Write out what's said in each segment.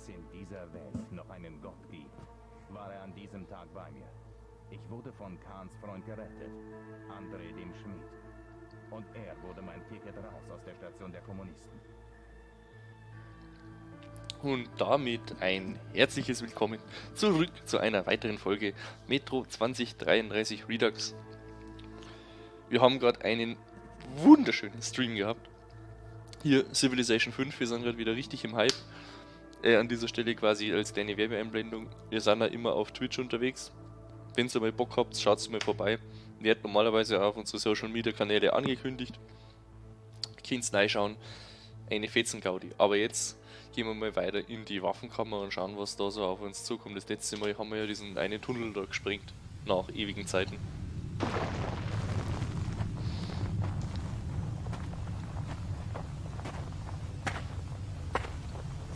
es in dieser Welt noch einen Gott gibt, war er an diesem Tag bei mir. Ich wurde von Kahns Freund gerettet, André dem Schmied. Und er wurde mein Ticket raus aus der Station der Kommunisten. Und damit ein herzliches Willkommen zurück zu einer weiteren Folge Metro 2033 Redux. Wir haben gerade einen wunderschönen Stream gehabt. Hier Civilization 5, wir sind gerade wieder richtig im Hype. An dieser Stelle quasi als kleine Werbeeinblendung. Wir sind ja immer auf Twitch unterwegs. Wenn ihr mal Bock habt, schaut mal vorbei. Wird normalerweise auch auf unsere Social Media Kanäle angekündigt. Könnt's reinschauen. Eine Fetzen-Gaudi. Aber jetzt gehen wir mal weiter in die Waffenkammer und schauen, was da so auf uns zukommt. Das letzte Mal haben wir ja diesen einen Tunnel da gesprengt. Nach ewigen Zeiten.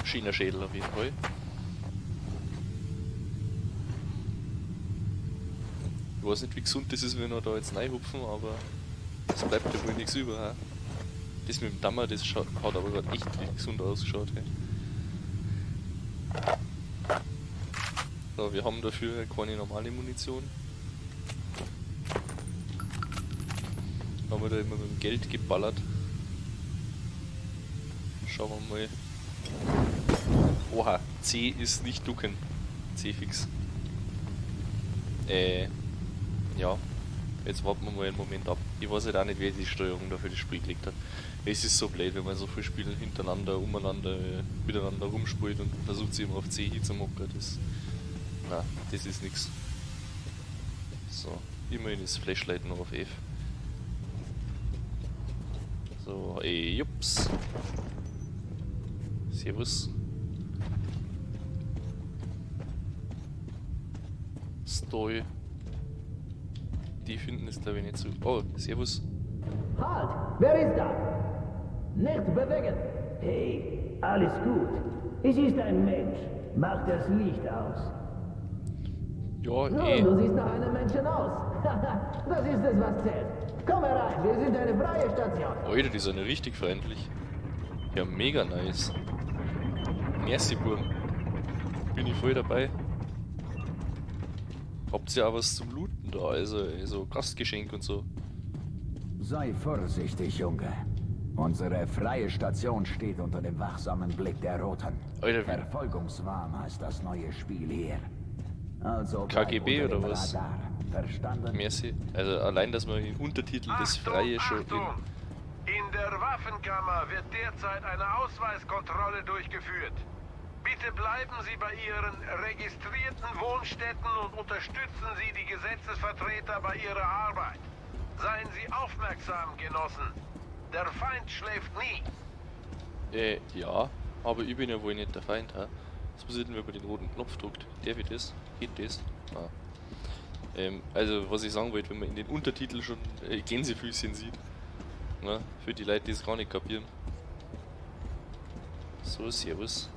Schöner Schädel auf jeden Fall. Ich weiß nicht, wie gesund das ist, wenn wir da jetzt reinhupfen, aber es bleibt ja wohl nichts über. He? Das mit dem Dammer, das hat aber gerade echt nicht gesund ausgeschaut. Hey. So, wir haben dafür keine normale Munition. Haben wir da immer mit dem Geld geballert. Schauen wir mal. Oha, C ist nicht ducken. C fix. Ja. Jetzt warten wir mal einen Moment ab. Ich weiß halt auch nicht, wer die Steuerung dafür das Spiel gelegt hat. Es ist so blöd, wenn man so viele Spiele hintereinander, umeinander, miteinander rumspielt und versucht sich immer auf C hinzumocken. Das, na, das ist nix. So, immerhin ist Flashlight noch auf F. So, ey, jups. Servus. Stoi. Die finden es, glaube ich, nicht so. Oh, servus. Halt! Wer ist da? Nicht bewegen! Hey, alles gut. Es ist ein Mensch. Mach das Licht aus. Ja, Oh, eh. du siehst nach einem Menschen aus. Das ist es, was zählt. Komm herein, wir sind eine freie Station. Alter, die sind ja richtig freundlich. Ja, mega nice. Merci, Burm. Bin ich voll dabei. Habt ihr auch was zum Looten da? Also Gastgeschenk und so. Sei vorsichtig, Junge. Unsere freie Station steht unter dem wachsamen Blick der Roten. Alter, wie Verfolgungswahn heißt das neue Spiel hier. Also bleib KGB unter oder dem was? Radar. Verstanden? Merci. Also allein, dass man den Untertitel des Achtung, Freie schon in... Achtung! In der Waffenkammer wird derzeit eine Ausweiskontrolle durchgeführt. Bitte bleiben Sie bei Ihren registrierten Wohnstätten und unterstützen Sie die Gesetzesvertreter bei ihrer Arbeit. Seien Sie aufmerksam, Genossen. Der Feind schläft nie. Ja, aber ich bin ja wohl nicht der Feind, hä? Was passiert denn, wenn man den roten Knopf drückt? Darf ich das? Geht das? Ah. Also, was ich sagen wollte, wenn man in den Untertiteln schon Gänsefüßchen sieht. Ne? Für die Leute, die es gar nicht kapieren. So, servus.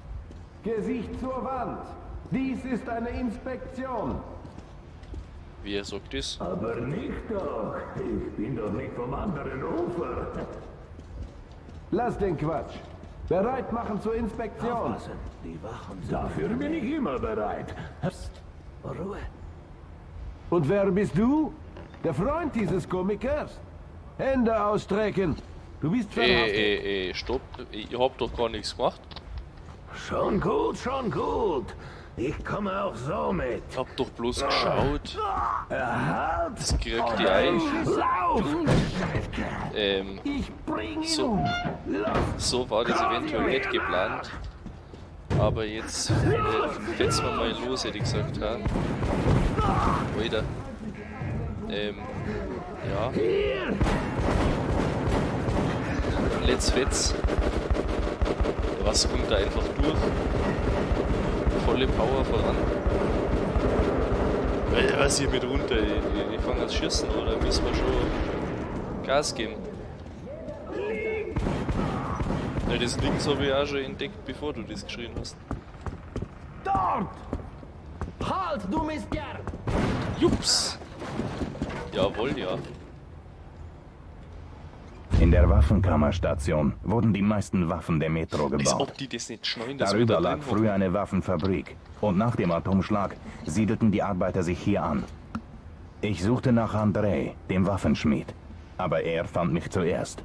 Gesicht zur Wand. Dies ist eine Inspektion. Wer sagt das? Aber nicht doch. Ich bin doch nicht vom anderen Ufer. Lass den Quatsch. Bereit machen zur Inspektion. Aufpassen, die Wachen sind Dafür bin ich immer bereit. Psst, Ruhe. Und wer bist du? Der Freund dieses Komikers. Hände ausstrecken. Du bist verhaftet. Stopp. Ich hab doch gar nichts gemacht. Schon gut, schon gut. Ich komme auch so mit. Ich hab doch bloß geschaut. Halt! Das kriegt die ein. Lauf! Ich bring ihn So. um. Los! So war das eventuell nicht geplant. Aber jetzt fetzen wir mal los, hätte ich gesagt. Ja. Alter. Ja. Let's fetz. Ja, was kommt da einfach durch? Volle Power voran. Alter, was hier mit runter? Ich fange an schießen, oder? Müssen wir schon Gas geben. Ja, das links habe ich auch schon entdeckt, bevor du das geschrien hast. Dort! Halt, du Mistkerl! Jups! Jawohl, ja. In der Waffenkammerstation wurden die meisten Waffen der Metro Als gebaut. ob die das nicht schneiden, dass wir Darüber da lag drin früher eine Waffenfabrik. Und nach dem Atomschlag siedelten die Arbeiter sich hier an. Ich suchte nach Andrei, dem Waffenschmied. Aber er fand mich zuerst.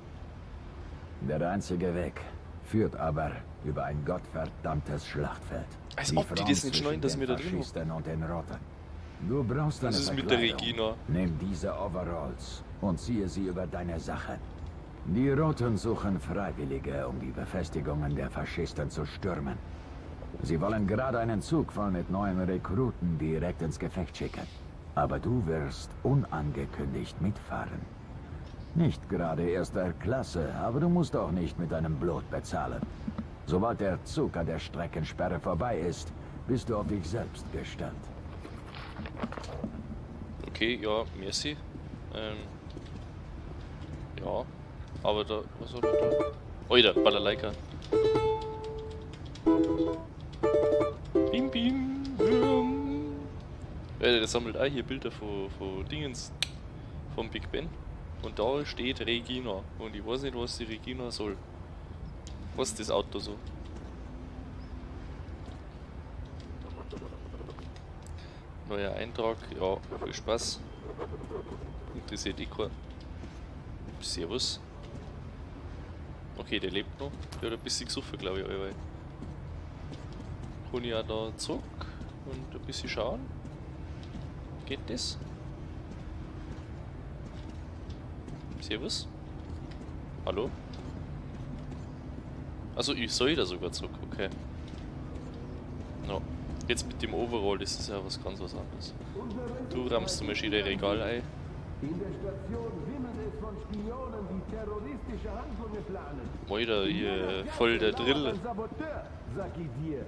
Der einzige Weg führt aber über ein gottverdammtes Schlachtfeld. Als ob die Front das nicht zwischen schneiden, dass den wir da drin Faschisten und den Roten. Du brauchst eine Was ist mit der Verkleidung. Regina? Nimm diese Overalls und ziehe sie über deine Sachen. Die Roten suchen Freiwillige, um die Befestigungen der Faschisten zu stürmen. Sie wollen gerade einen Zug voll mit neuen Rekruten direkt ins Gefecht schicken. Aber du wirst unangekündigt mitfahren. Nicht gerade erster Klasse, aber du musst auch nicht mit deinem Blut bezahlen. Sobald der Zug an der Streckensperre vorbei ist, bist du auf dich selbst gestellt. Okay, ja, merci. Ja, aber da, was haben wir da? Oida, Balalaika. Bim, bim, bim. Ja, der sammelt auch hier Bilder von Dingens, vom Big Ben. Und da steht Regina. Und ich weiß nicht, was die Regina soll. Was ist das Auto so? Neuer Eintrag, ja, viel Spaß. Interessiert eh keinen. Servus. Okay, der lebt noch. Der hat ein bisschen gesoffen, glaub ich, allweil. Kann ich auch da zurück und ein bisschen schauen? Geht das? Servus? Hallo? Also ich soll da sogar zurück, okay. No. Jetzt mit dem Overall, das ist ja was ganz was anderes. Du rammst zum Beispiel dein Regal ein. In der Station wimmelt es von Spionen, die terroristische Handlungen planen. Moida, hier voll der Drill. Ein Saboteur, sag ich dir.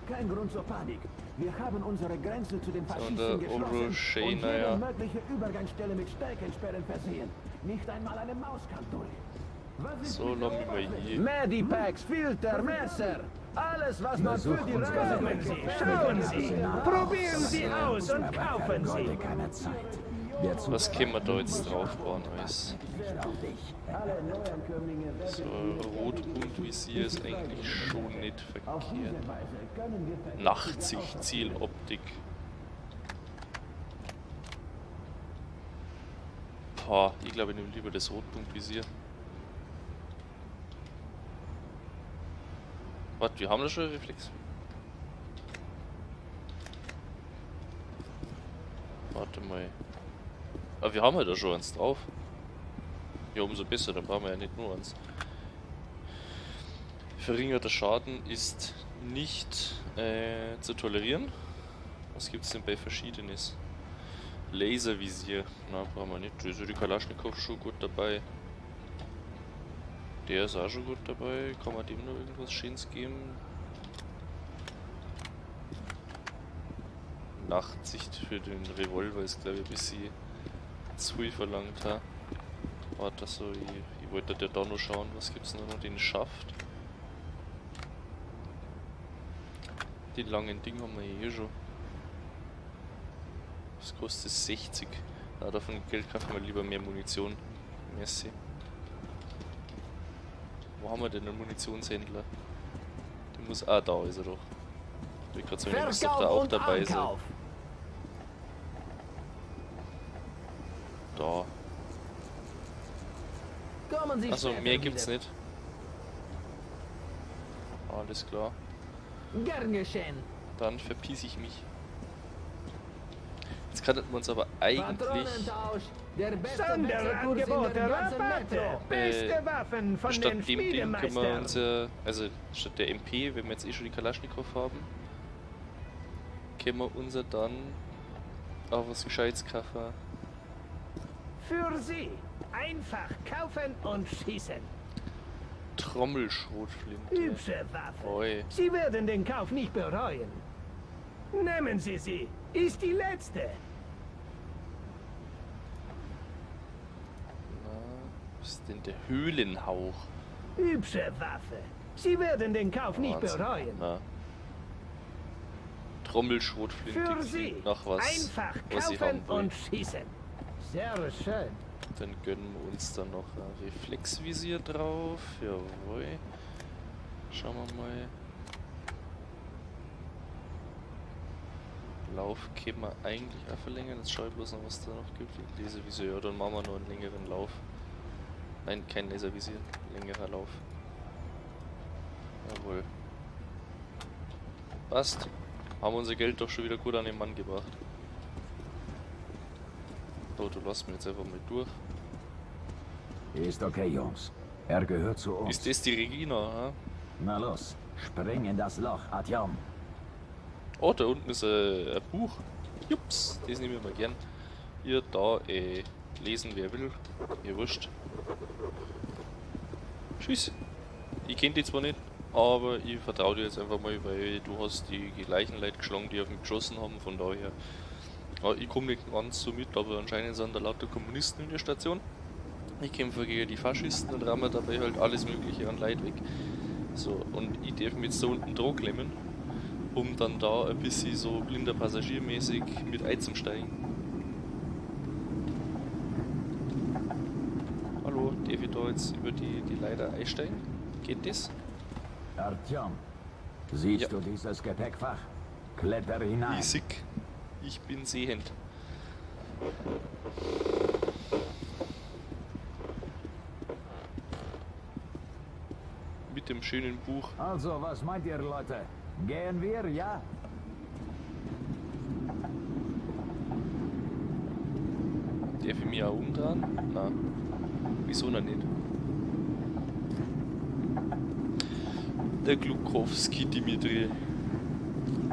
Kein Grund zur Panik. Wir haben unsere Grenze zu den So, Faschisten der geschlossen Obro und Schäner, jede ja. mögliche Übergangsstelle mit Stärkensperren versehen. Nicht einmal eine Maus kann durch. Was ist So, mit der lass mich mal hier. Medipacks, Filter, Messer. Alles, was man Besuch für die unsere Reise Kommen Sie, schauen Sie, probieren Sie aus und Aber kaufen Sie. vergeude keine Zeit. Der Zug Was können wir da jetzt draufbauen alles? nicht auf dich. Alle Neuankömmlinge werden So, Rotpunkt-Visier ist eigentlich schon nicht Auf verkehrt. diese Weise können wir Verdächtige Nachtsicht, Zieloptik. Boah, ich glaube, ich nehme lieber das Rotpunktvisier. Warte, wir haben da schon einen Reflex. Warte mal. Ah, wir haben ja da schon eins drauf. Ja, umso besser, dann brauchen wir ja nicht nur eins. Verringerter Schaden ist nicht zu tolerieren. Was gibt's denn bei Verschiedenes? Laservisier. Na, brauchen wir nicht. Da ist ja die Kalaschnikow schon gut dabei. Der ist auch schon gut dabei. Kann man dem noch irgendwas Schönes geben? Nachtsicht für den Revolver ist, glaub ich, ein bisschen zu viel verlangt. Ha? Warte, so, ich wollte ja da noch schauen, was gibt's denn da noch? Den Schaft. Den langen Ding haben wir hier schon. Das kostet 60. Na, davon Geld kaufen wir lieber mehr Munition. Merci. Wo haben wir denn einen Munitionshändler? Der muss. Ah, da ist er doch. Ich wollte gerade sagen, der muss doch da Verkauf auch und dabei sein. Ankauf. Da. Kommen Sie Achso, später mehr gibt's wieder. nicht. Alles klar. Gern geschehen. Dann verpiss ich mich. Jetzt könnten wir uns aber eigentlich Patronentausch, der beste Wechselkurs in Sonderangebote, der ganzen Rabatte, Metro. beste Waffen von den statt dem Ding können wir Schmiedemeistern. uns ja, also statt der MP, wenn wir jetzt eh schon die Kalaschnikow haben, können wir uns ja dann auch was Gescheites kaufen. Für Sie. Einfach kaufen und schießen. Trommelschrotflinte. Hübsche Waffe. Oi. Sie werden den Kauf nicht bereuen. Nehmen Sie sie. Ist die letzte. Na, was ist denn der Höhlenhauch? Hübsche Waffe. Sie werden den Kauf nicht Wahnsinn. bereuen. Na. Trommelschrotflinte Für klingt Sie. nach was, Einfach was ich kaufen haben will. und schießen. Sehr schön. Dann gönnen wir uns dann noch ein Reflexvisier drauf. Jawohl. Schauen wir mal. Lauf können wir eigentlich auch verlängern. Jetzt schaue ich bloß noch, was da noch gibt. Laservisier, ja, dann machen wir noch einen längeren Lauf. Nein, kein Laservisier. Längerer Lauf. Jawohl. Passt. Haben wir unser Geld doch schon wieder gut an den Mann gebracht. So, du lass mich jetzt einfach mal durch. Ist okay, Jungs. Er gehört zu uns. Ist das die Regina, ha? Na los, spring in das Loch, Artyom. Oh, da unten ist ein Buch. Jups, das nehme ich mal gern. Hier, da, lesen wer will. Mir wurscht. Tschüss. Ich kenn die zwar nicht, aber ich vertraue dir jetzt einfach mal, weil du hast die gleichen Leute geschlagen, die auf mich geschossen haben, von daher. Ja, ich komme nicht ganz so mit, aber anscheinend sind da lauter Kommunisten in der Station. Ich kämpfe gegen die Faschisten und ramme dabei halt alles mögliche an Leid weg. So, und ich darf mich jetzt da unten dran klemmen, um dann da ein bisschen so blinder Passagiermäßig mit einzusteigen. Hallo, darf ich da jetzt über die Leiter einsteigen? Geht das? Artyom, siehst Ja. du dieses Gepäckfach? Kletter hinein. Easy. Ich bin sehend. Mit dem schönen Buch. Also, was meint ihr, Leute? Gehen wir, ja? Darf ich mich auch umdrehen? Nein. Wieso noch nicht? Der Glukowski Dimitri.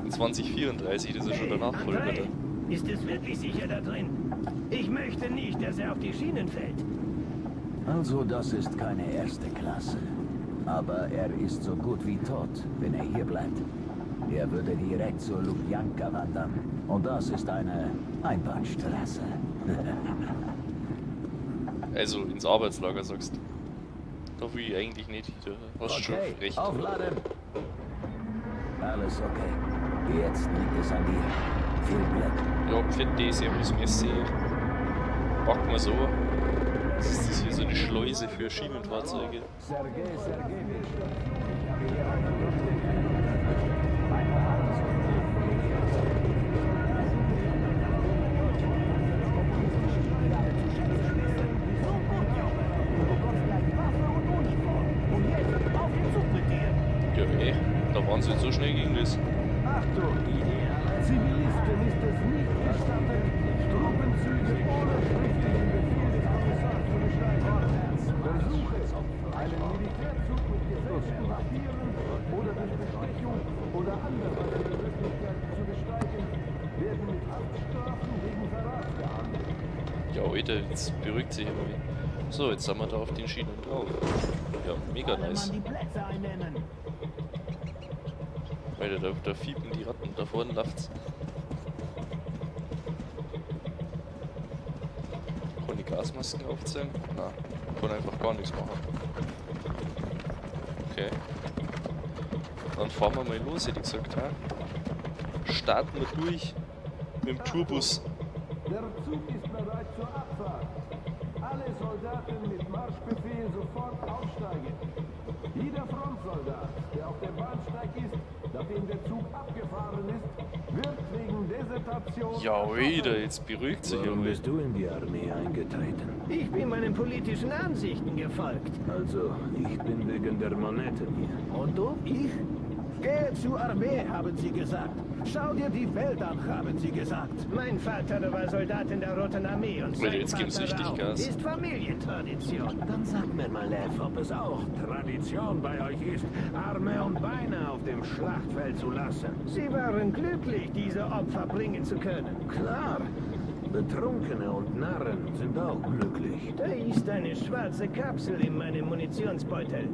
In 2034, das ist schon der Nachfolger Andrei, da. ist es wirklich sicher da drin? Ich möchte nicht, dass er auf die Schienen fällt. Also, das ist keine erste Klasse. Aber er ist so gut wie tot, wenn er hier bleibt. Er würde direkt zur Lubjanka wandern. Und das ist eine Einbahnstraße. Also ins Arbeitslager sagst du. Da will ich eigentlich nicht. Da hast du schon Okay, recht. aufladen! Alles okay. Jetzt liegt es an dir. Viel Glück. Ja, Fette, Servus, Messi. Packen wir so. Was ist das hier so eine Schleuse für Schienenfahrzeuge? Sergei Sergejewitsch. Ja, ey, da waren sie jetzt so schnell gegen das. Achtung! Zivilisten ist es nicht gestattet, Truppenzüge ohne schriftlichen Befehl des Kommissars zu besteigen. Versuche, einen Militärzug mit gefälschten Papieren oder durch Bestechung oder anderweitige Möglichkeiten zu besteigen, werden mit Haftstrafen wegen Verrats geahndet. Ja, Alter, jetzt beruhigt sich immer. So, jetzt sind wir da auf den Schienen drauf. Ja, mega Alle nice. Mann die Plätze einnehmen. Alter, da fiepen die Ratten, da vorne läuft's. Kann ich Gasmasken aufziehen? Nein, kann einfach gar nichts machen. Okay. Dann fahren wir mal los, hätte ich gesagt. Ha? Starten wir durch mit dem Tourbus. Der Zug ist bereit zur Abfahrt. Alle Soldaten mit Marschbefehl sofort aufsteigen. Jeder Frontsoldat, der auf dem Bahnsteig ist, nachdem der Zug abgefahren ist, wird wegen Desertation Ja, erschossen. Alter, jetzt beruhigt sich Warum irgendwie. bist du in die Armee eingetreten? Ich bin meinen politischen Ansichten gefolgt. Also, ich bin wegen der Moneten hier. Und du? Ich? Gehe zur Armee, haben sie gesagt. Schau dir die Welt an, haben sie gesagt. Mein Vater war Soldat in der Roten Armee und Alter, sein jetzt gibt's Vater richtig auch. Gas. Ist Familientradition. Dann sag mir mal, Lev, ob es auch Tradition bei euch ist, Arme und Beine auf dem Schlachtfeld zu lassen. Sie waren glücklich, diese Opfer bringen zu können. Klar, Betrunkene und Narren sind auch glücklich. Da ist eine schwarze Kapsel in meinem Munitionsbeutel.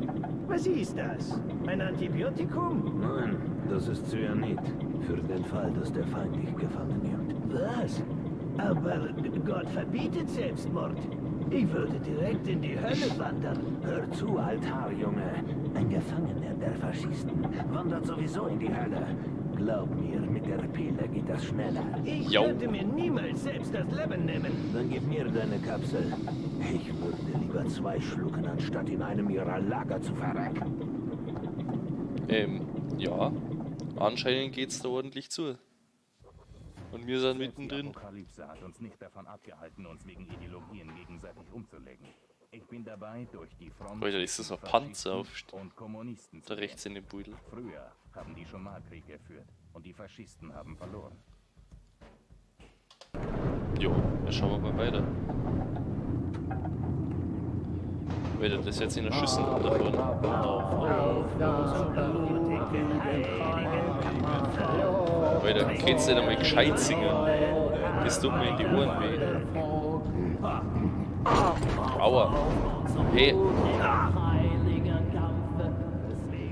Was ist das? Ein Antibiotikum? Nein, das ist Cyanid. Für den Fall, dass der Feind dich gefangen nimmt. Was? Aber Gott verbietet Selbstmord. Ich würde direkt in die Hölle wandern. Hör zu, Altarjunge. Ein Gefangener der Faschisten wandert sowieso in die Hölle. Glaub mir, mit der Pille geht das schneller. Ich Jo. könnte mir niemals selbst das Leben nehmen. Dann gib mir deine Kapsel. Ich würde lieber 2 schlucken, anstatt in einem ihrer Lager zu verrecken. Ja. Anscheinend geht's da ordentlich zu. Und wir sind mittendrin. Die Apokalypse hat uns nicht davon abgehalten, uns wegen Ideologien gegenseitig umzulegen. Ich bin dabei, durch die Front Alter, ist das ein Panzer auf und Kommunisten da zu rechts gehen. in dem Beutel. Früher haben die schon mal Krieg geführt und die Faschisten haben verloren. Jo, dann schauen wir mal weiter. Alter, das ist jetzt in der Schüssel da vorne. Alter, kannst du nicht einmal gescheit singen? Das tut mir in die Ohren weh. Aua. Hey.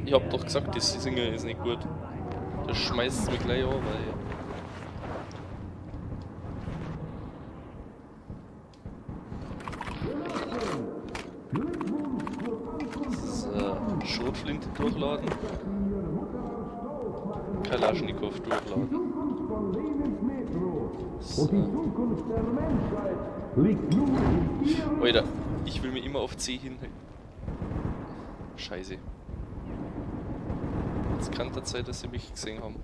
Ich hab doch gesagt, das Singen ist nicht gut. Das schmeißt mich gleich an, weil. So, Schrotflinte durchladen. Kalaschnikow durchladen. So. Alter, ich will mir immer auf C hin. Scheiße. Jetzt kann das sein, dass sie mich gesehen haben.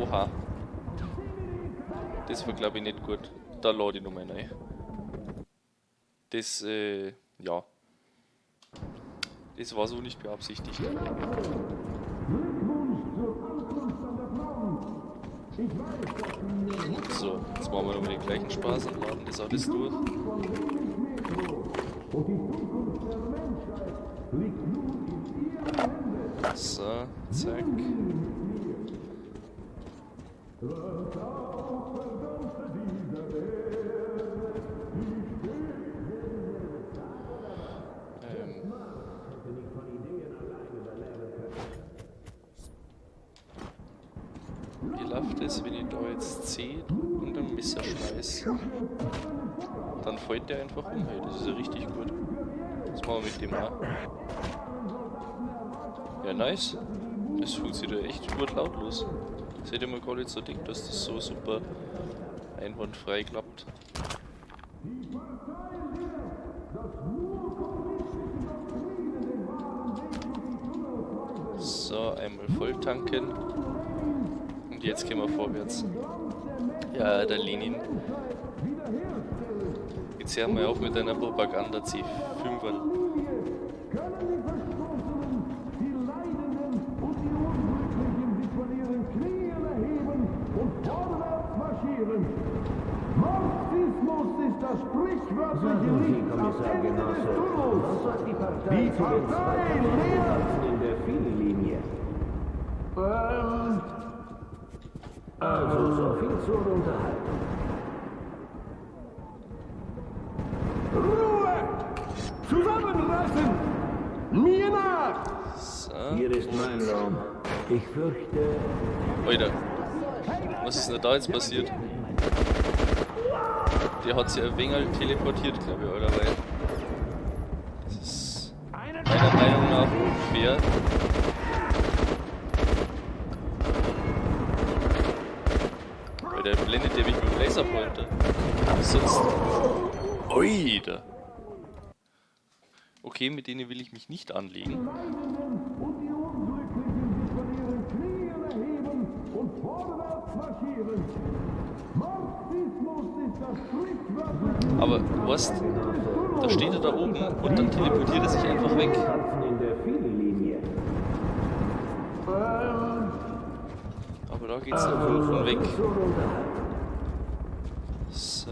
Oha. Das war, glaub ich, nicht gut. Da lade ich nochmal rein. Das, ja. Das war so nicht beabsichtigt. So, jetzt machen wir nochmal den gleichen Spaß und laden das alles durch. So, zack. Wie läuft es, wenn ich da jetzt C und ein Messer schmeiß? Dann fällt der einfach um. Hey, das ist ja richtig gut. Das machen wir mit dem auch. Ja, nice. Das funktioniert ja echt gut lautlos. Das hätte ich mir gar nicht so gedacht, dass das so super einwandfrei klappt. So, einmal voll tanken. Und jetzt gehen wir vorwärts. Ja, der Lenin. Jetzt hör mal auf mit deiner Propaganda, C5. Marxismus ist das sprichwörtliche Licht am Ende des Tunnels. Was sagt die Partei Die zu den Partei Zweikampfmutanten in der Fili-Linie? Also, so viel zur Unterhaltung. Ruhe! Zusammenreißen! Mir nach! So. Hier ist mein Raum. Ich fürchte... Alter, was ist denn da jetzt passiert? Der hat sich ein wenig teleportiert, glaub ich, oder? Weil das ist meiner Meinung nach unfair. Weil der blendet der mich mit dem Laserpointer. Sonst. Oida! Okay, mit denen will ich mich nicht anlegen. Aber weißt, da steht er da oben und dann teleportiert er sich einfach weg. Aber da geht's dann wohl von weg. So.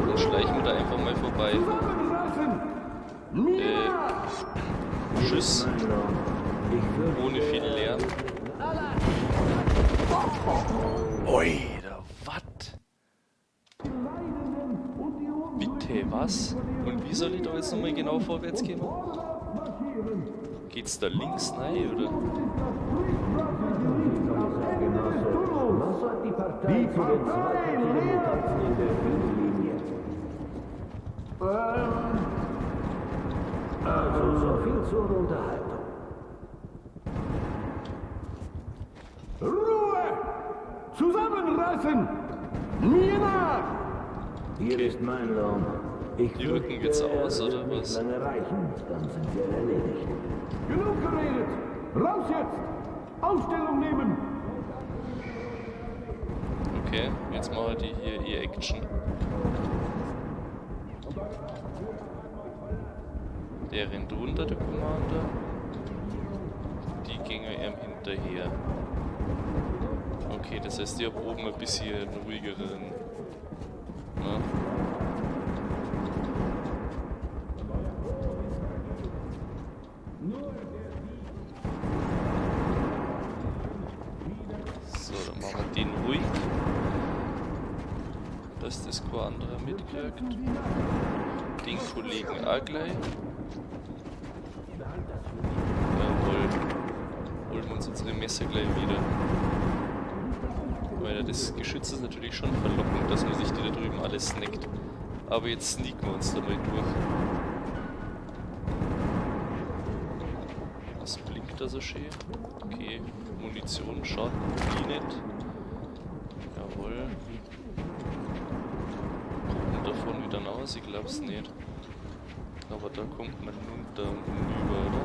Dann schleichen wir da einfach mal vorbei. Tschüss. Ohne viel Lärm. Oida, wat? Bitte, was? Und wie soll ich da jetzt nochmal genau vorwärts gehen? Geht's da links rein, oder? Was sagt die Partei zu den Zweikampfmutanten in der Fili-Linie? Also, so viel zur Unterhaltung. Ruhe! Zusammenreißen! Mir nach! Hier ist mein Lohn. Ich Die rücken jetzt fürchte, aus, er oder wird nicht was? lange reichen, dann sind wir erledigt. Genug geredet! Raus jetzt! Aufstellung nehmen! Okay, jetzt machen die hier ihr Action. Der rennt runter, der Commander. Die gingen ihm hinterher. Okay, das heißt, ich hab oben ein bisschen einen ruhigeren. Ne? So, dann machen wir den ruhig. Dass das kein anderer mitkriegt. Den Kollegen auch gleich. Jawohl. Holen wir uns unsere Messer gleich wieder. Weil das Geschütz ist natürlich schon verlockend, dass man sich die da drüben alles snackt. Aber jetzt sneaken wir uns da mal durch. Was blinkt da so schön? Okay, Munition schadet die nicht. Jawohl. Kommt man davon wieder raus? Ich glaub's nicht. Aber da kommt man runter und hinüber, oder?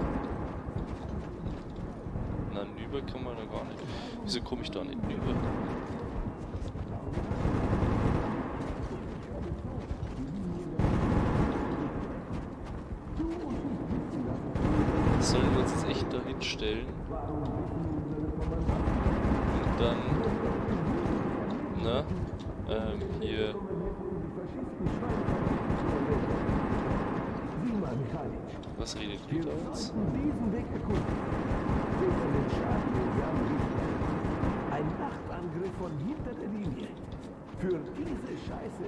Na, hinüber kann man da gar nicht. Wieso komme ich da nicht hinüber? Sollen wir uns jetzt echt da hinstellen? Und dann... Na? Hier... Was redet ihr da jetzt? Diesen Weg erkunden. Sicher den Schaden, den wir anrichten. Ein Nachtangriff von hinter der Linie. Für diese Scheiße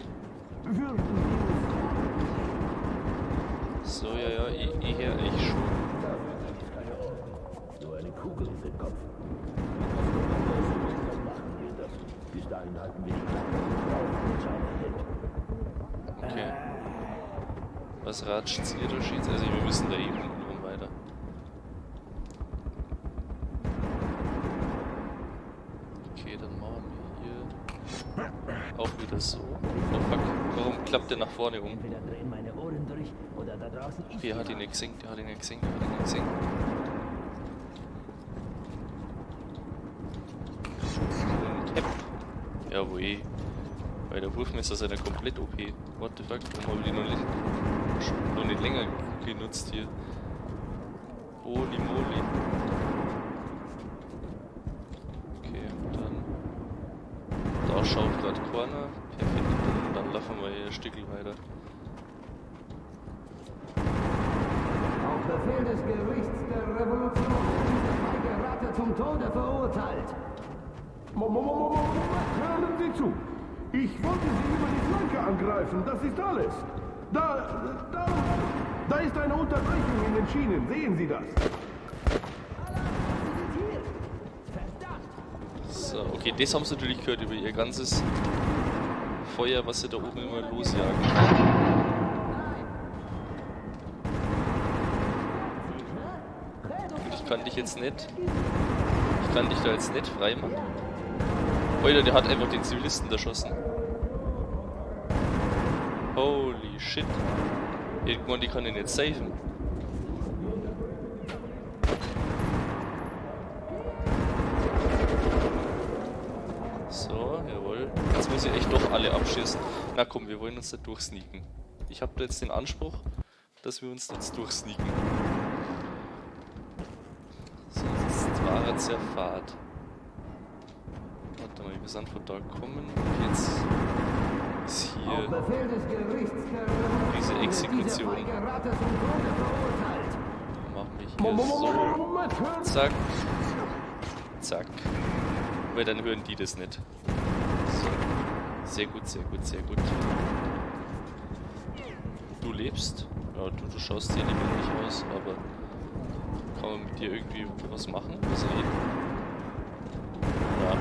würden wir uns So, ja, ja, ich hör euch schon. Dafür gibt es keine Orden. Nur eine Kugel in den Kopf. Wenn das Kommando so ist, dann machen wir das. Bis dahin halten wir die Klappe und brauchen uns eine Hit. Okay. Was ratscht ihr da schießt? Also wir müssen da eben unten rum weiter. Okay, dann machen wir hier auch wieder so. Oh fuck, warum klappt der nach vorne um? Entweder drehen meine Ohren durch oder da draußen ist Der hat ihn nicht gesehen, der hat ihn nicht gesehen, der hat ihn nicht gesehen. Und hepp. Jawohl. Weil der Wurfmesser ist ja komplett OP. What the fuck, warum hab ich die noch nicht länger genutzt hier? Holy moly. Okay, dann. Da schaut grad keiner. Perfekt, dann laufen wir hier ein Stückchen weiter. Auf Befehl des Gerichts der Revolution ist dieser feige Ratte zum Tode verurteilt. Moment, hören Sie zu! Ich wollte Sie über die Flanke angreifen, das ist alles. Da ist eine Unterbrechung in den Schienen, sehen Sie das? So, okay, das haben sie natürlich gehört über ihr ganzes Feuer, was sie da oben immer losjagen. Und ich kann dich jetzt nicht. Ich kann dich da jetzt nicht freimachen. Alter, der hat einfach den Zivilisten erschossen. Holy shit. Irgendwann, die kann ihn jetzt saven. So, jawohl. Jetzt muss ich echt doch alle abschießen. Na komm, wir wollen uns da durchsneaken. Ich hab da jetzt den Anspruch, dass wir uns jetzt durchsneaken. So, jetzt war jetzt ja Fahrt. Warte mal, wir sind von da gekommen. Und jetzt ist hier diese Exekution. Machen wir hier so. Zack. Zack. Weil dann hören die das nicht. So. Sehr gut, sehr gut, sehr gut. Du lebst. Ja, du schaust sehr lebendig aus, aber kann man mit dir irgendwie was machen? Was reden? Ja.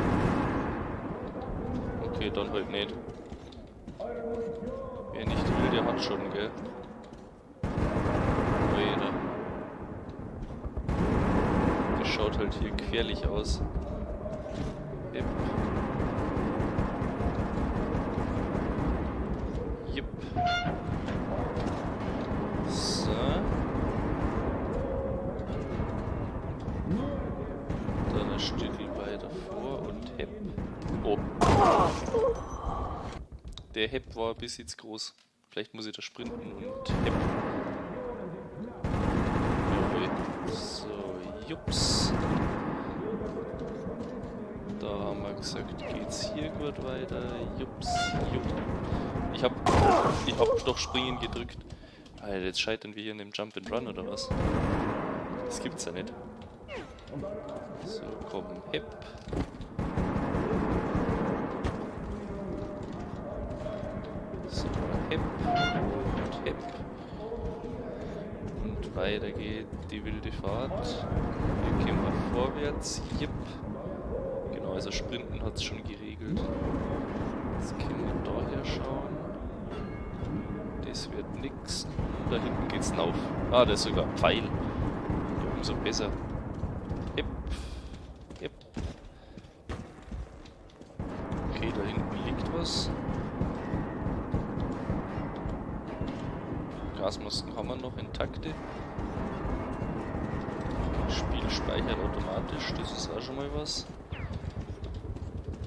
Okay, dann halt nicht. Wer nicht will, der hat schon, gell? Oida. schaut halt hier gefährlich aus. Yep. Jep. So. Dann ein Stück weiter vor und hepp. Oh. Der Hepp war bis jetzt groß. Vielleicht muss ich da sprinten und hepp. Jawohl. So, jups. Da haben wir gesagt, geht's hier gut weiter. Jups, jupp. Ich hab doch springen gedrückt. Alter, jetzt scheitern wir hier in dem Jump and Run oder was? Das gibt's ja nicht. So, komm, hepp. So, hepp und hepp. Und weiter geht die wilde Fahrt. Hier gehen wir vorwärts. Jipp. Genau, also Sprinten hat's schon geregelt. Jetzt können wir da her schauen. Das wird nix. Da hinten geht's rauf. Ah, da ist sogar ein Pfeil. Ja, umso besser. Hepp. Hepp. Okay, da hinten liegt was. Gasmasken haben wir noch intakte. Spiel speichert automatisch, das ist auch schon mal was.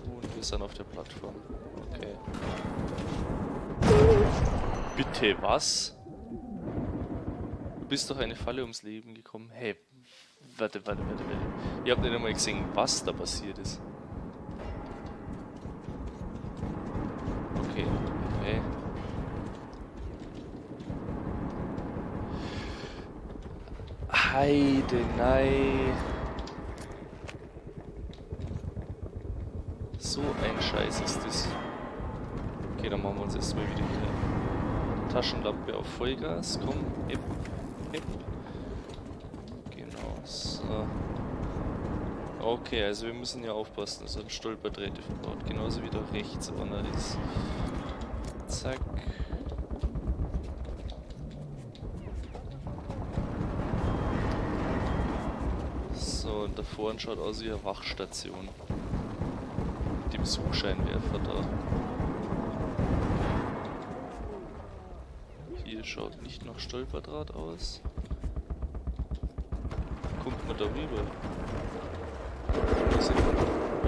Und wir sind auf der Plattform. Okay. Bitte, was? Du bist doch eine Falle ums Leben gekommen. Hey, warte. Ihr habt nicht einmal gesehen, was da passiert ist. Okay, okay. Heide, nein. So ein Scheiß ist das. Okay, dann machen wir uns erstmal wieder hier Taschenlampe auf Vollgas. Komm, hip, hip. Genau, so. Okay, also wir müssen ja aufpassen, dass ein Stolperdrähte verbaut. Genauso wie da rechts einer ist. Zack. So, und da vorne schaut aus wie eine Wachstation. Mit dem Suchscheinwerfer da. Hier schaut nicht nach Stolperdraht aus. Kommt man da rüber?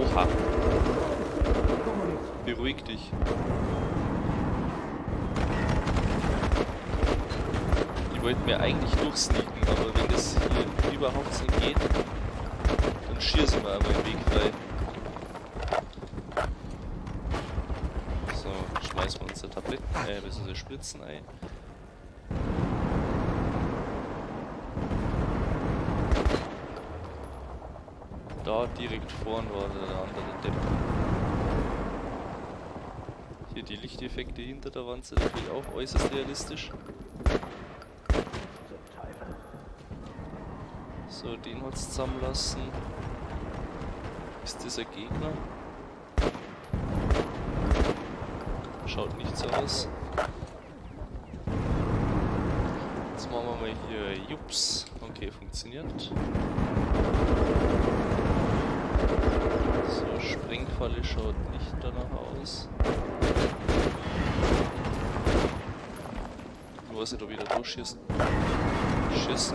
Oha! Beruhig dich. Ich wollte mir eigentlich durchsneaken, aber wenn das hier überhaupt nicht geht, dann schießen wir aber den Weg frei. So, schmeißen wir unsere Tabletten, unsere Spritzen ein. Da direkt vorn war der andere Depp. Hier die Lichteffekte hinter der Wand sind natürlich auch äußerst realistisch. So, den hat's zusammenlassen. Ist das ein Gegner? Schaut nicht so aus. Jetzt machen wir mal hier Jups. Okay, funktioniert. So, Sprengfalle schaut nicht danach aus. Nur was ich da wieder durchschießen kann. So.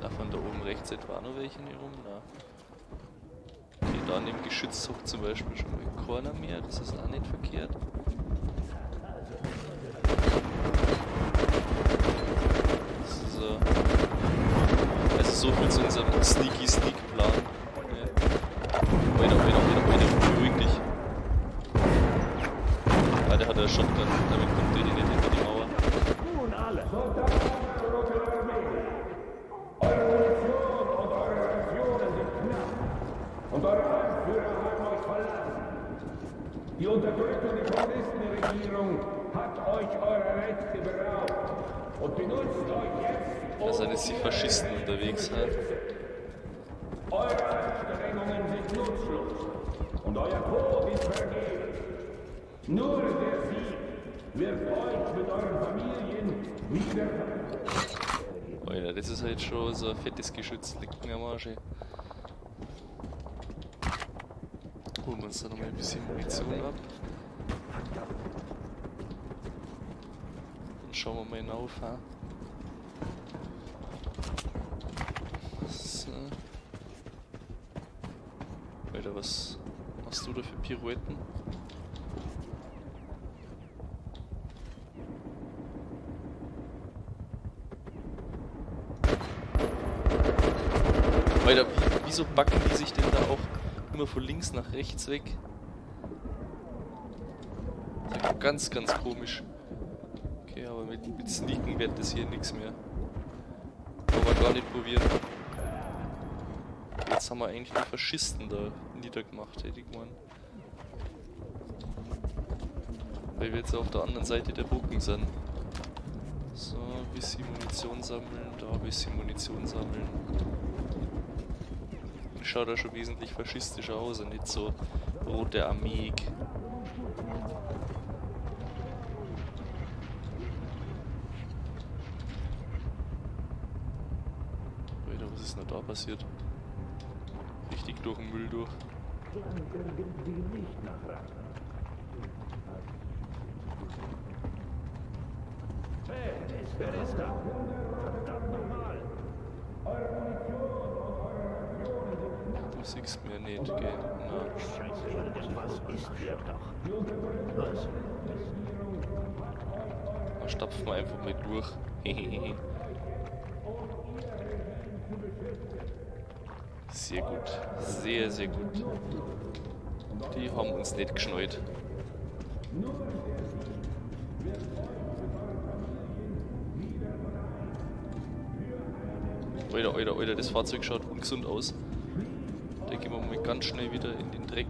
Da von da oben rechts etwa auch noch welche hier rum? Na. Okay, da an dem Geschütz hockt zum Beispiel schon mal keiner mehr, das ist auch nicht verkehrt. So. Also so viel zu unserem Sneaky Sneak Plan. Ja. Alter, beruhig dich. Ah, der hat eine Shotgun, damit kommt der hier nicht hinter die Mauer. Eure Munition und eure Rationen sind knapp. Und eure Anführer haben euch verlassen. Die unterdrückende Kommunistenregierung hat euch eure Rechte beraubt und benutzt euch jetzt, Da sind jetzt die Faschisten unterwegs. Ja. Eure Anstrengungen sind nutzlos und euer Tod ist vergebens. Nur der Sieg wird euch mit euren Familien wieder... Alter, das ist halt schon so ein fettes Geschütz. Leck mir am Arsch, ey. Holen wir uns da nochmal ein bisschen Munition ab. Dann schauen wir mal hinauf, ha? So. Alter, was machst du da für Pirouetten? Alter, wieso backen die sich denn da auch immer von links nach rechts weg? Das ist ja ganz, ganz komisch. Okay, aber mit Sneaken wird das hier nichts mehr. Wollen wir gar nicht probieren. Okay, jetzt haben wir eigentlich die Faschisten da niedergemacht, hätte ich gemeint. Weil wir jetzt auf der anderen Seite der Brücken sind. So, ein bisschen Munition sammeln, da ein bisschen Munition sammeln. Schaut da schon wesentlich faschistischer aus und nicht so rote Armee. Alter, was ist denn da passiert? Richtig durch den Müll durch. Hey, wer ist da? Verdammt nochmal! Du siehst mir nicht, gell? Na. Scheiße, irgendwas ist hier doch. Was? Da stapfen wir einfach mal durch. Sehr gut. Sehr, sehr gut. Die haben uns nicht geschnallt. Alter, Alter, Alter, das Fahrzeug schaut ungesund aus. Da gehen wir mal ganz schnell wieder in den Dreck.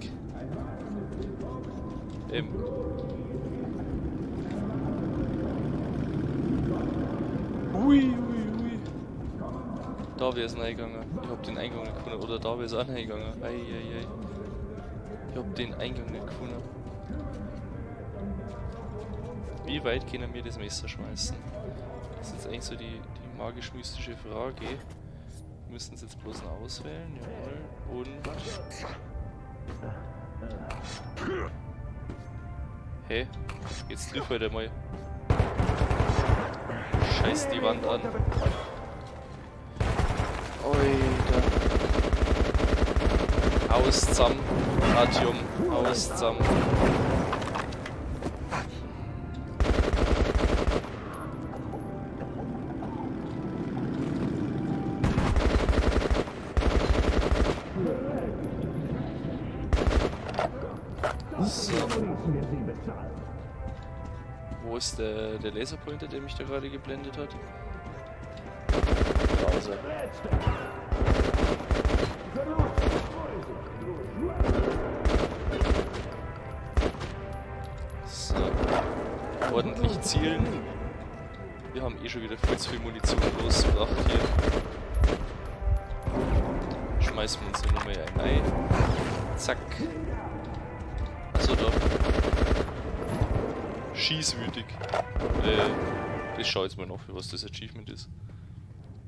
Ui, ui, ui. Da wär's reingegangen. Ich hab den Eingang nicht gefunden. Oder da wär's auch reingegangen. Ei, ei, ei. Ich hab den Eingang nicht gefunden. Wie weit können wir das Messer schmeißen? Das ist jetzt eigentlich so die magisch-mystische Frage. Wir müssen es jetzt bloß noch auswählen. Jawohl. Und. Hä? Jetzt triff halt einmal. Scheiß die Wand an. Alter. Aus zusammen. Artyom. Aus zusammen. So. Wo ist der Laserpointer, der mich da gerade geblendet hat? Da ist er. So. Ordentlich zielen. Wir haben eh schon wieder viel zu viel Munition losgebracht hier. Schmeißen wir uns hier nochmal ein Ei. Zack. Achso, da. Schießwütig. Das schau jetzt mal noch, für was das Achievement ist.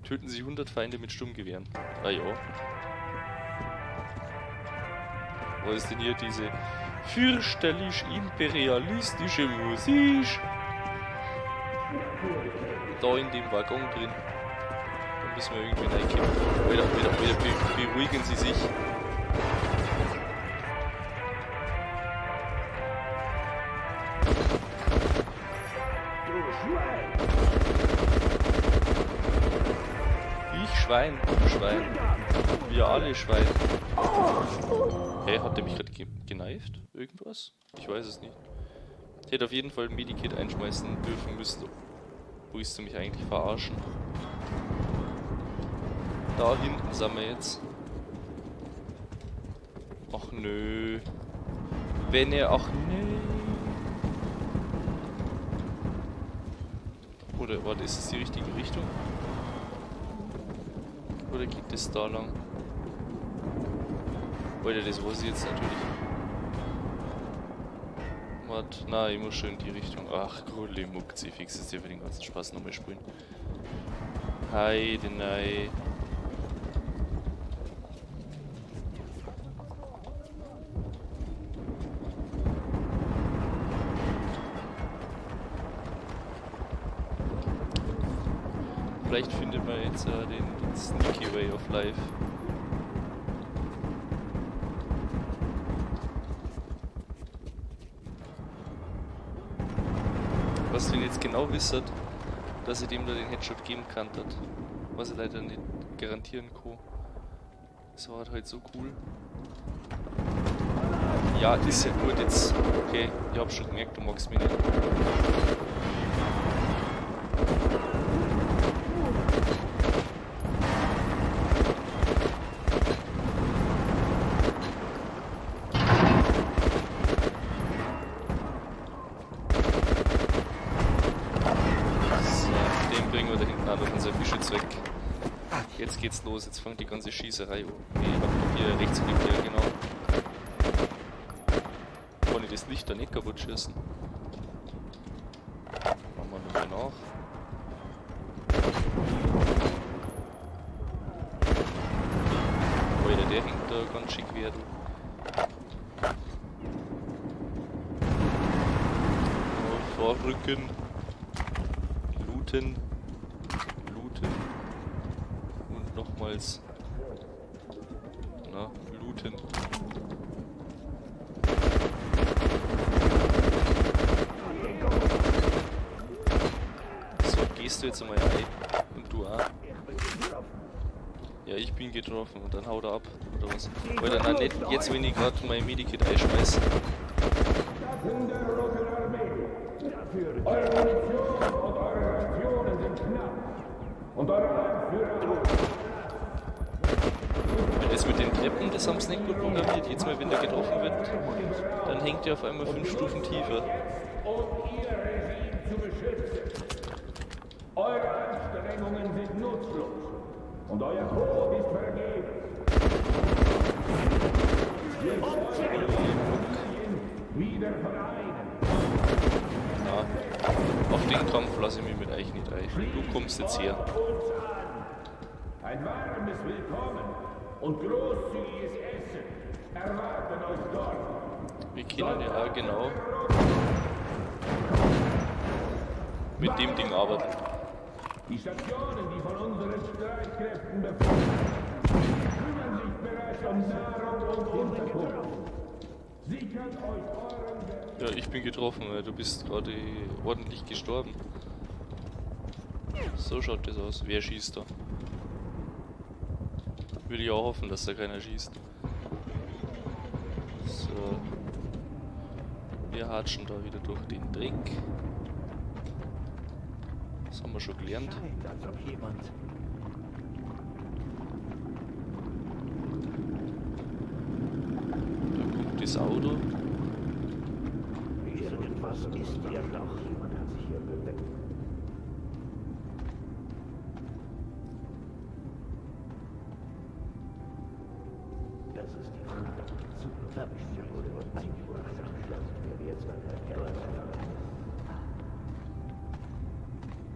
Töten Sie 100 Feinde mit Sturmgewehren. Ah ja. Wo ist denn hier diese fürchterlich imperialistische Musik? Da in dem Waggon drin. Da müssen wir irgendwie reinkommen. Alter, Alter, Alter, beruhigen Sie sich. Ich Schwein, du Schwein. Wir alle Schwein. Hä, hat der mich gerade geneift? Irgendwas? Ich weiß es nicht. Ich hätte auf jeden Fall ein Medikit einschmeißen dürfen müssen. Wo ist du mich eigentlich verarschen? Da hinten sind wir jetzt. Ach nö. Wenn er... Ach nö. Oder warte, ist es die richtige Richtung? Oder geht das da lang? Alter, das weiß ich jetzt natürlich. Warte, na, ich muss schon in die Richtung. Ach, Grulli Muckzi, fix ist hier für den ganzen Spaß nochmal spielen. Heidenei. Vielleicht findet man jetzt den Sneaky Way of Life. Was denn jetzt genau wisset, dass ich dem da den Headshot geben kann, hat. Was ich leider nicht garantieren kann. Das war halt so cool. Ja, ist ja gut jetzt. Okay, ich hab schon gemerkt, du magst mich nicht. Jetzt geht's los, jetzt fängt die ganze Schießerei an. Okay, ich hab doch hier Rechtsklick, ja genau. Kann ich das Licht da nicht kaputt schießen? Machen wir nochmal nach. Alter, der hängt da ganz schick quer, du. Oh, vorrücken. Looten. Looten. Und nochmals. Na, looten. So, gehst du jetzt einmal rein. Und du auch. Ja, ich bin getroffen und dann haut er ab, oder was? Alter, nein, nicht jetzt, wenn ich gerade mein Medikit einschmeiß. Eure Munition und eure Rationen sind knapp. Und eure Anführer. Weil das mit den Treppen, das haben sie nicht gut programmiert. Jetzt mal, wenn der getroffen wird, dann hängt er auf einmal 5 Stufen tiefer. Um ihr Regime zu beschützen. Eure Anstrengungen sind nutzlos. Und euer Tod ist vergebens. Wir wollen wieder vereinen. Na, auf den Kampf lasse ich mich mit euch nicht ein. Du kommst jetzt her. Ein warmes Willkommen und großzügiges Essen erwarten euch dort. Wir können ja auch genau mit dem Ding arbeiten. Die Stationen, die von unseren Streitkräften befolgt werden, kümmern sich bereits um Nahrung und Unterkunft. Sichert euch euren Ja, ich bin getroffen, weil du bist gerade ordentlich gestorben. So schaut das aus. Wer schießt da? Würde ich auch hoffen, dass da keiner schießt. So. Wir hatschen da wieder durch den Dreck. Das haben wir schon gelernt. Scheint, als ob jemand Da kommt das Auto. Irgendwas ist hier doch. Jemand hat sich hier bewegt. Das ist die verdammte Zukunft. Wurde eingebracht. Wäre jetzt an der Keller.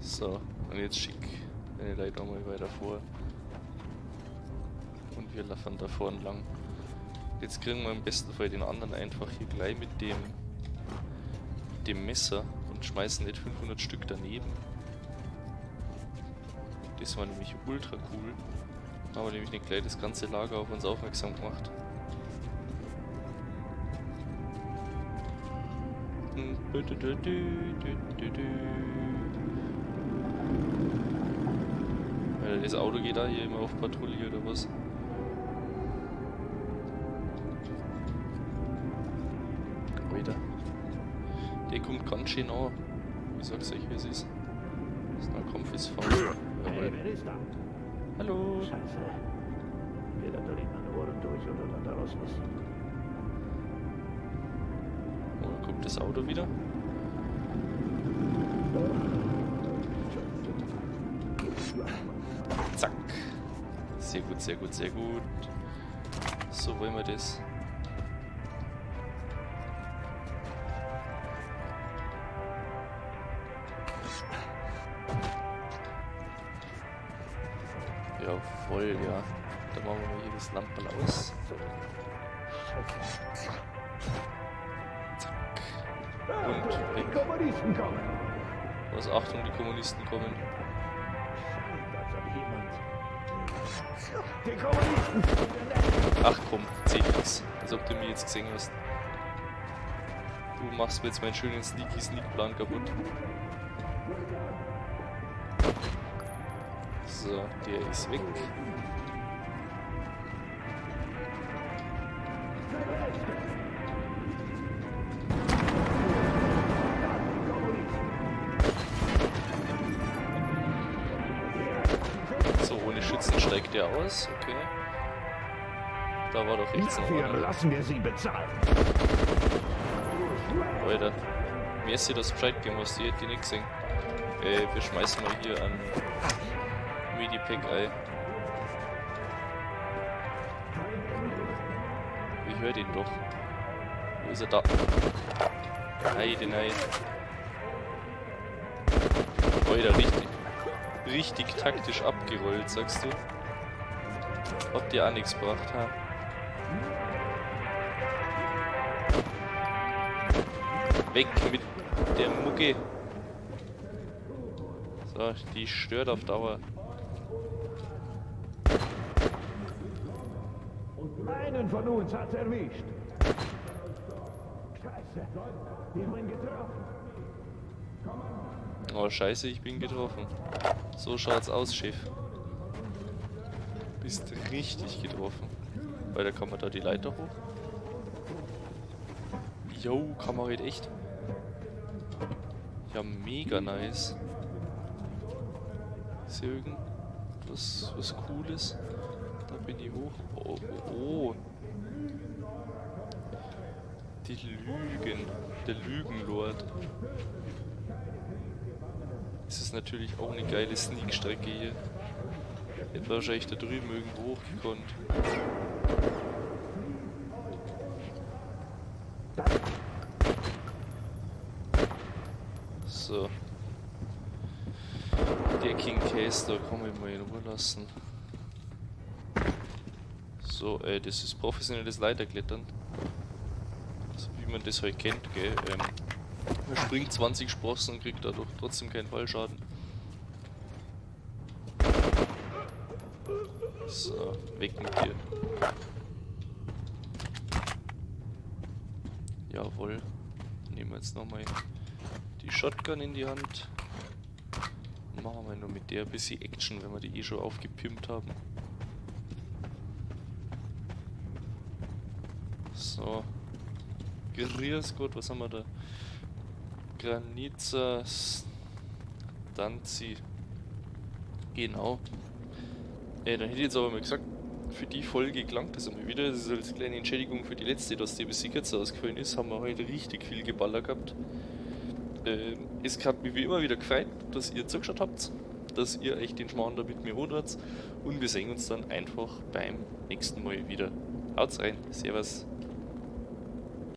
So, und jetzt schick deine Leute nochmal weiter vor. Und wir laufen da vorne lang. Jetzt kriegen wir im besten Fall den anderen einfach hier gleich mit dem Messer und schmeißen nicht 500 Stück daneben. Das war nämlich ultra cool. Haben wir nämlich nicht gleich das ganze Lager auf uns aufmerksam gemacht. Weil das Auto geht da hier immer auf Patrouille oder was? Alter. Der kommt ganz schön an. Ich sag's euch, wie es ist. Das Nahkampf ist faul. Jawohl. Hey, wer ist da? Hallo. Scheiße. Wer da dreht meine Ohren durch oder dann daraus ist. Oh, da kommt das Auto wieder. Zack. Sehr gut, sehr gut, sehr gut. So wollen wir das. Jawohl, ja. Dann machen wir mal hier das Lamperl aus. Zack. Und Die weg. Kommunisten kommen. Was, Achtung, die Kommunisten kommen. Scheint, als ob jemand... Die Kommunisten! Ach komm, CX. Als ob du mich jetzt gesehen hast. Du machst mir jetzt meinen schönen Sneaky Sneak Plan kaputt. So, der ist weg. So, ohne Schützen steigt der aus. Okay. Da war doch rechts noch Dafür einer. lassen wir sie bezahlen. Alter. Mir ist sie das Bescheid gegeben, was die hätte ich nicht gesehen. Wir schmeißen mal hier an Medipack ein. Ich hör den doch. Wo ist er da? Heide, nein. Alter, richtig. Richtig taktisch abgerollt, sagst du? Hat dir auch nichts gebracht, ha? Weg mit der Mucke. So, die stört auf Dauer. Einen von uns hat's erwischt. Scheiße, ich bin getroffen. Oh, scheiße, ich bin getroffen. So schaut's aus, Chef. Bist richtig getroffen. Weil da kann man da die Leiter hoch. Jo, kann man halt echt. Ja, mega nice. Ist hier irgendwas was Cooles? Da bin ich hoch. Oh, oh, oh. Die Lügen. Der Lügenlord. Das ist natürlich auch eine geile Sneak-Strecke hier. Hätte wahrscheinlich da drüben irgendwo hochgekonnt. So. Der King Case, da kann ich mal in Ruhe lassen. So, das ist professionelles Leiterklettern. So wie man das halt kennt, gell? Man springt 20 Sprossen und kriegt dadurch trotzdem keinen Fallschaden. So, weg mit dir. Jawohl. Nehmen wir jetzt nochmal die Shotgun in die Hand. Machen wir nur mit der ein bisschen Action, wenn wir die eh schon aufgepimpt haben. So. Grüß Gott, was haben wir da? Granica Stanzi. Genau. Dann hätte ich jetzt aber mal gesagt, für die Folge gelangt das einmal wieder. Das ist als kleine Entschädigung für die letzte, dass die ein bisschen kürzer ausgefallen ist. Haben wir heute richtig viel Geballer gehabt. Es hat mich wie immer wieder gefreut, dass ihr zugeschaut habt, dass ihr euch den Schmarrn da mit mir anhört. Und wir sehen uns dann einfach beim nächsten Mal wieder. Haut's rein, Servus.